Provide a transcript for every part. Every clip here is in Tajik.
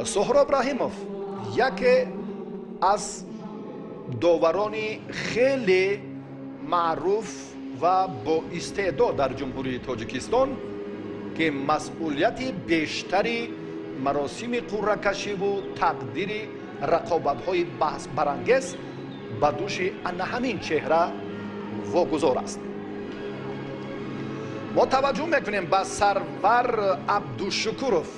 Соҳроб Раҳимов яке аз доварони хеле маъруф ва боистеъдод дар Ҷумҳурии Тоҷикистон, ки масъулияти бештари маросими қурракашиву тақдири рақобатҳои баҳсбарангез ба дӯши ана ҳамин чеҳра вогузор аст. Мо таваҷҷӯҳ мекунем ба Сарвар Абдушукуров,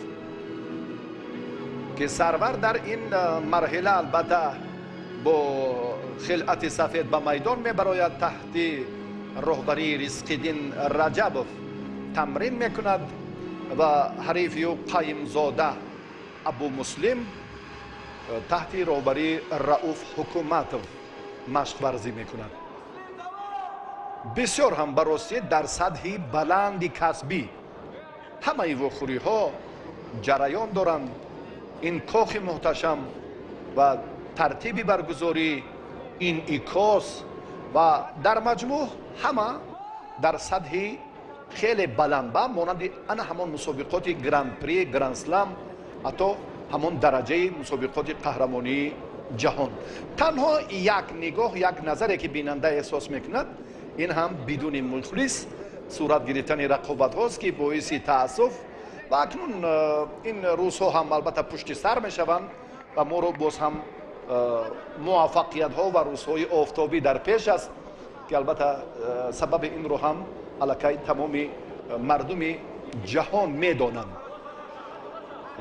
ки Сарвар дар ин марҳила албатта бо хилъати сафед ба майдон мебарояд, таҳти роҳбарии Ризқиддин Раҷабов тамрин мекунад ва ҳарифи ӯ Қайимзода Абумуслим таҳти роҳбарии Рауф Ҳукуматов машқварзӣ мекунад. Бисёр ҳам ба ростӣ дар сатҳи баланди касбӣ ҳамаи вохӯриҳо ҷараён доранд. Ин кохи муҳташам ва тартиби баргузорӣ, инъикос ва дар маҷмӯъ ҳама дар сатҳи хеле баланд, ба монанди ана ҳамон мусобиқоти гран-при, гран-слам, ҳатто ҳамон дараҷаи мусобиқоти қаҳрамонии ҷаҳон. Танҳо як нигоҳ, як назаре ки бинанда эҳсос мекунад, ин ҳам бидуни мухлис сурат гирифтани рақобатҳост, ки боиси таассуф. Ва акнун ин рӯзҳо ҳам албатта пушти сар мешаванд ва моро боз ҳам муваффақиятҳо ва рӯзҳои офтобӣ дар пеш аст, ки албатта сабаби инро ҳам аллакай тамоми мардуми ҷаҳон медонанд.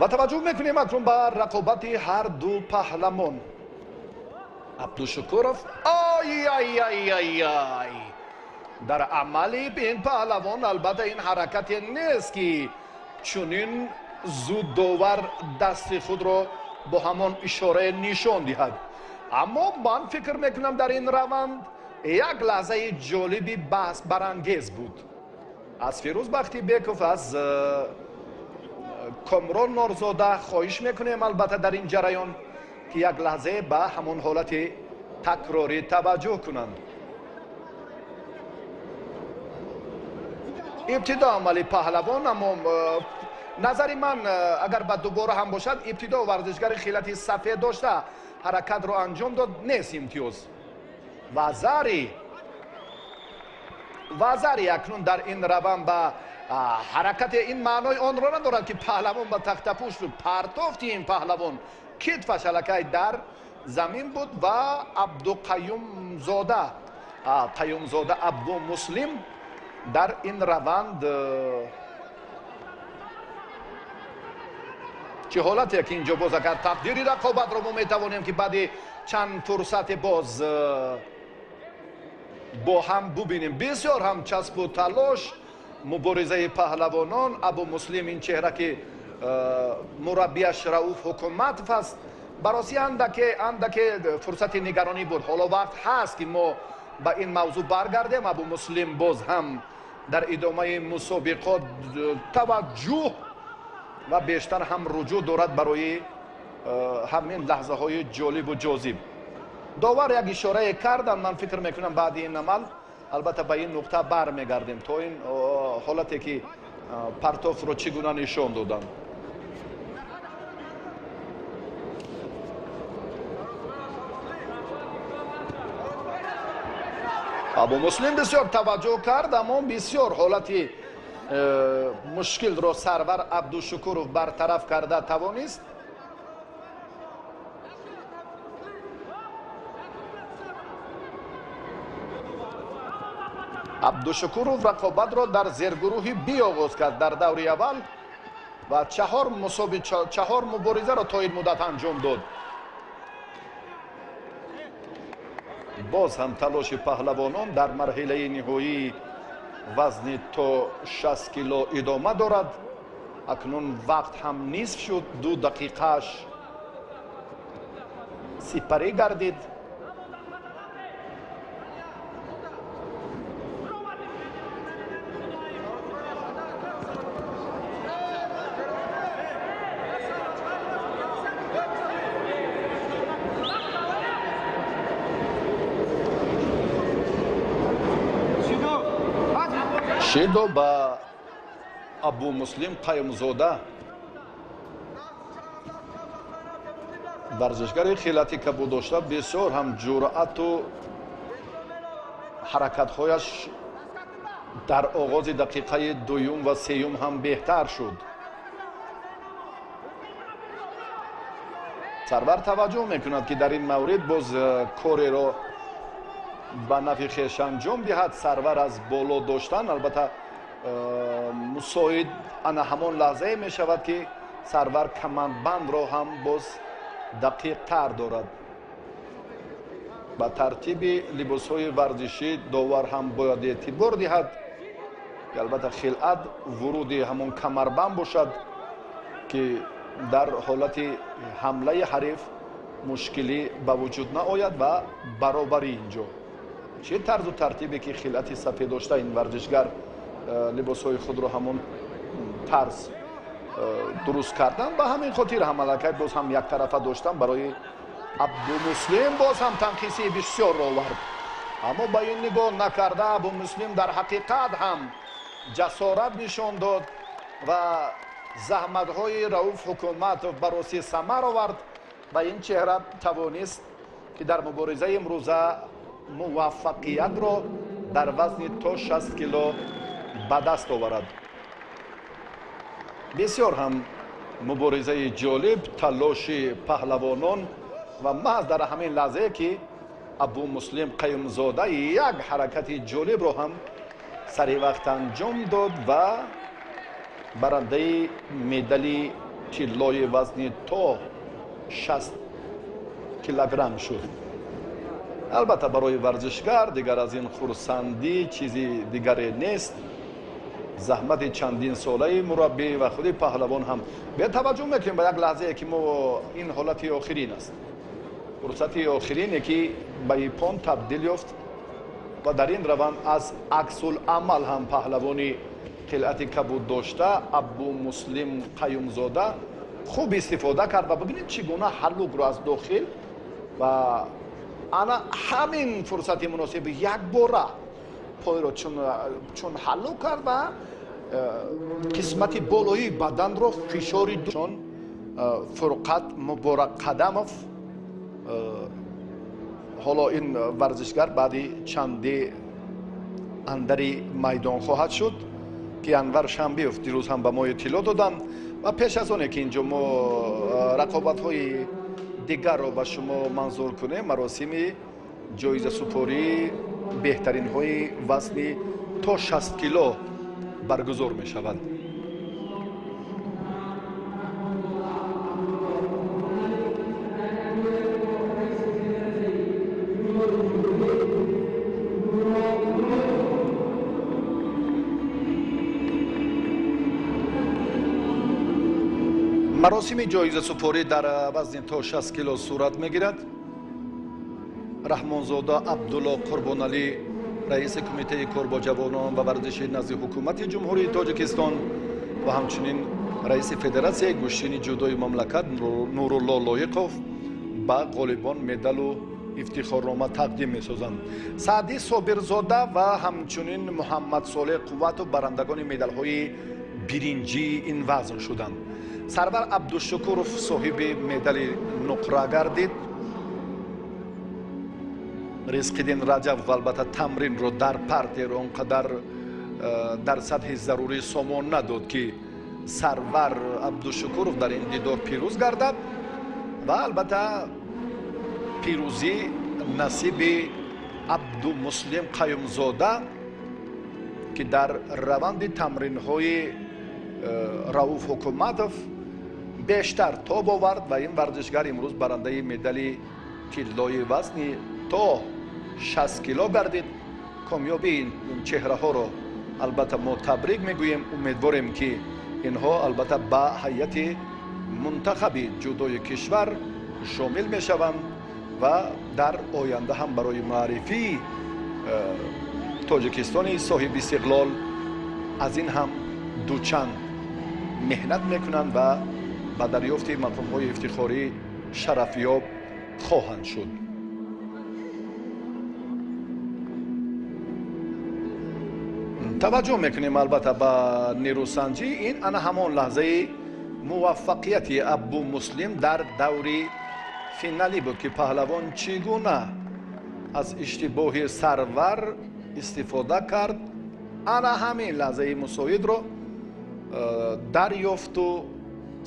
Ва таваҷҷӯҳ мекунем акнун ба рақобати ҳар ду паҳламон. Абдушукуров, ай-ай-ай-ай-ай, дар амали ин паҳлавон албатта ин ҳаракате нест, ки чунин зуд довар дасти худро бо ҳамон ишорае нишон диҳад. Аммо ман фикр мекунам, дар ин раванд як лаҳзаи ҷолиби баҳсбарангез буд. Аз Фирӯз Бахтибеков, аз Комрон Норзода хоҳиш мекунем албатта дар ин ҷараён, ки як лаҳзае ба ҳамон ҳолати такрорӣ таваҷҷӯҳ кунанд. Ибтидо амали паҳлавон, аммо назари ман, агар ба дубора ҳам бошад, ибтидо варзишгари хилати сафед дошта ҳаракатро анҷом дод, нест имтиёз. Вазари акнун дар ин раванд ба ҳаракати ин маънои онро надорад, ки паҳлавон ба тахтапӯш шуд. Партофти ин паҳлавон китфаш аллакай дар замин буд ва Абдуқаюмзода, Қаюмзода Абдумуслим дар ин раванд чӣ ҳолате ки инҷо боз агар тақдири рақобатро мо метавонем, ки баъди чанд фурсате боз бо ҳам бубинем. Бисёр ҳам часпу талош муборизаи паҳлавонон. Абумуслим, ин чеҳра, ки мураббияш Рауф Ҳукуматов аст, бароси андаке фурсати нигаронӣ буд. Ҳоло вақт ҳаст, ки мо ба ин мавзӯъ баргардем. Абумуслим боз ҳам дар идомаи мусобиқот таваҷҷӯҳ ва бештар ҳам руҷӯъ дорад барои ҳамин лаҳзаҳои ҷолибу ҷозиб. Довар як ишорае карданд, ман фикр мекунам, баъди ин амал албатта ба ин нуқта бармегардем, то ин ҳолате ки партофро чӣ гуна нишон доданд. Абумуслим бисёр таваҷҷӯҳ кард, аммо бисёр ҳолати мушкилро Сарвар Абдушукуров бартараф карда тавонист. Абдушукуров рақобатро дар зергурӯҳи Би оғоз кард дар даври аввал ва чаҳор муборизаро то ин муддат анҷом дод. Боз ҳам талоши паҳлавонон дар марҳилаи ниҳоии вазни то 60 кило идома дорад. Акнун вақт ҳам нисф шуд, 2 дақиқааш сипарӣ гардид. Шидо ба Абумуслим Қаюмзода. Варзишгари хилати кабуд дошта бисёр ҳам ҷуръату ҳаракатҳояш дар оғози дақиқаи дуюм ва сеюм ҳам беҳтар шуд. Сарвар таваҷҷӯҳ мекунад, ки дар ин маврид боз кореро ба нафъи хеш анҷом диҳад. Сарвар аз боло доштан албатта мусоид ана ҳамон лаҳзае мешавад, ки Сарвар камарбандро ҳам боз дақиқтар дорад. Ба тартиби либосҳои варзишӣ довар ҳам бояд эътибор диҳад, ки албатта хилъат вуруди ҳамон камарбанд бошад, ки дар ҳолати ҳамлаи ҳариф мушкилӣ ба вуҷуд наояд ва баробарӣ инҷо. Чӣ тарзу тартибе ки хилъати сафед дошта ин варзишгар либосҳои худро ҳамон тарз дуруст кардан, ба ҳамин хотир ҳам аллакай боз ҳам яктарафа доштан барои Абдумуслим боз ҳам танқисии бисёрро овард. Аммо ба ин нигоҳ накарда Абумуслим дар ҳақиқат ҳам ҷасорат нишон дод ва заҳматҳои Рауф Ҳукуматов ба рости самар овард ва ин чеҳра тавонист, ки дар муборизаи имрӯза муваффақиятро дар вазни то 60 кило ба даст оварад. Бисёр ҳам муборизаи ҷолиб, талоши паҳлавонон ва маҳз дар ҳамин лаҳзае ки Абумуслим Қаюмзода як ҳаракати ҷолибро ҳам сари вақт анҷом дод ва барандаи медали тиллои вазни то 60 килограмм шуд. Албатта барои варзишгар дигар аз ин хурсандӣ чизи дигаре нест. Заҳмати чандин солаи мураббӣ ва худи паҳлавон ҳам. Бетаваҷҷӯҳ мекунем ба як лаҳзае ки мо ин ҳолати охирин аст, фурсати охирине ки ба ипон табдил ёфт ва дар ин раванд аз аксуламал ҳам паҳлавони хилъати кабуд дошта Абумуслим Қаюмзода хуб истифода кард ва бибинед чӣ гуна ҳаллукро аз дохил ва ана ҳамин фурсати муносиби якбора пойро чун ҳаллук кард ва қисмати болоии баданро фишори чун Фурқат Муборакқадамов. Ҳоло ин варзишгар баъди чанде андари майдон хоҳад шуд, ки Анвар Шамбиев дирӯз ҳам ба мо иттилоъ доданд ва пеш аз оне ки инҷо мо рақобатҳои дигарро ба шумо манзур кунем, маросими ҷоизасупории беҳтаринҳои вазни то 60 кило баргузор мешавад. Маросими ҷоизасупорӣ дар вазни то 60 кило сурат мегирад. Раҳмонзода Абдулло Қурбоналӣ, раиси кумитаи кор бо ҷавонон ва варзиши назди ҳукумати Ҷумҳурии Тоҷикистон ва ҳамчунин раиси федератсияи гӯштини ҷудои мамлакат Нурулло Лоиқов ба ғолибон медалу ифтихорнома тақдим месозанд. Саъдӣ Собирзода ва ҳамчунин Муҳаммадсолеҳ Қувватов барандагони медалҳои биринҷии ин вазн шуданд. Сарвар Абдушукуров соҳиби медали нуқра гардид. Ризқиддин Раҷабов албатта тамринро дар партер он қадар дар сатҳи зарурӣ сомон надод, ки Сарвар Абдушукуров дар ин дидор пирӯз гардад ва албатта пирӯзӣ насиби Абдумуслим Қаюмзода, ки дар раванди тамринҳои Рауф Ҳукуматов бештар тоб овард ва ин варзишгар имрӯз барандаи медали тиллои вазни то 60 кило гардид. Комёбии ин чеҳраҳоро албатта мо табрик мегӯем. Умедворем, ки инҳо албатта ба ҳайати мунтахаби ҷудои кишвар шомил мешаванд ва дар оянда ҳам барои маърифии Тоҷикистони соҳиби истиқлол аз ин ҳам дучанд меҳнат мекунанд ва ба дарёфти мақомҳои ифтихорӣ шарафёб хоҳанд шуд. Таваҷҷӯҳ мекунем албатта ба нерӯсанҷӣ. Ин ана ҳамон лаҳзаи муваффақияти Абумуслим дар даври Финалӣ буд, ки паҳлавон чӣ гуна аз иштибоҳи Сарвар истифода кард, ана ҳамин лаҳзаи мусоидро дарёфту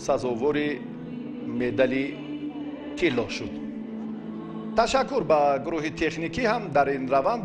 сазовори медали тилло шуд. Ташаккур ба гурӯҳи техникӣ ҳам дар ин раванд.